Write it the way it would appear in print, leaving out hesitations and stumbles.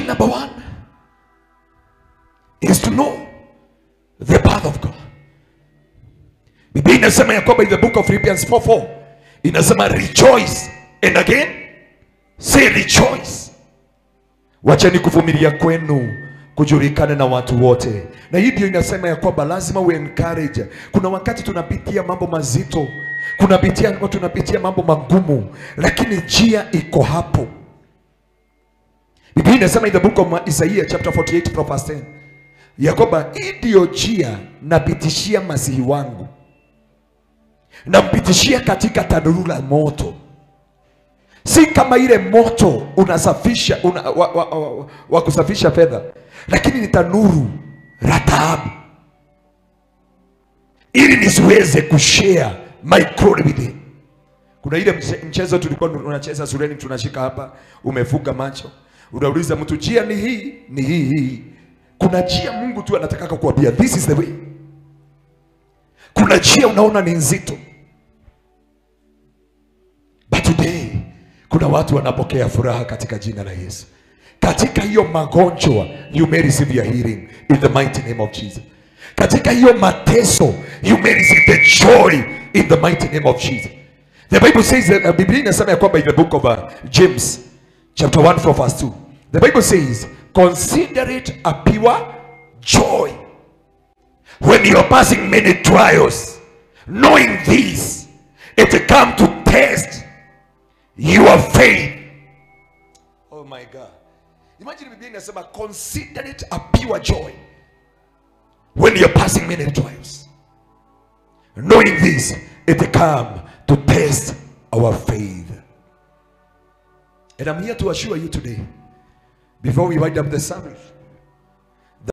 number one is to know the path of God. Biblia inasema ya kwamba in the book of Philippians 4:4 inasema rejoice, and again say rejoice. Wacheni kuvumilia kwenu kujulikane na watu wote. Na hii ndio inasema ya kwamba lazima we encourage. Kuna wakati tunapitia mambo mazito, tunapitia mambo magumu, lakini njia iko hapo. Biblia inasema in the book of Isaiah chapter 48 from verse 10 ya kwamba hii ndio njia napitishia masihi wangu, nampitishia katika tanuru la moto. Si kama ile moto unasafisha wa kusafisha fedha, lakini ni tanuru la taabu, ili nisiweze kushare my glory with him. Kuna ile mchezo tulikuwa tunacheza shuleni, tunashika hapa, umefunga macho, unauliza mtu njia ni hii, ni hii hii. Kuna njia Mungu tu anataka kukuambia this is the way. Kuna njia unaona ni nzito, but today kuna watu wanapokea furaha katika jina la Yesu. Katika hiyo magonjwa you may receive your healing in the mighty name of Jesus. Katika hiyo mateso you may receive the joy in the mighty name of Jesus. The Bible says that, Biblia inasema ya kwamba in the book of James chapter 1 from verse 2, the Bible says consider it a pure joy when you are passing many trials, knowing this, it come to test your faith. Oh my God. Imagine Biblia inasema consider it a pure joy when you're passing many trials, knowing this, it come to test our faith. And I'm here to assure you today, before we wind up the service,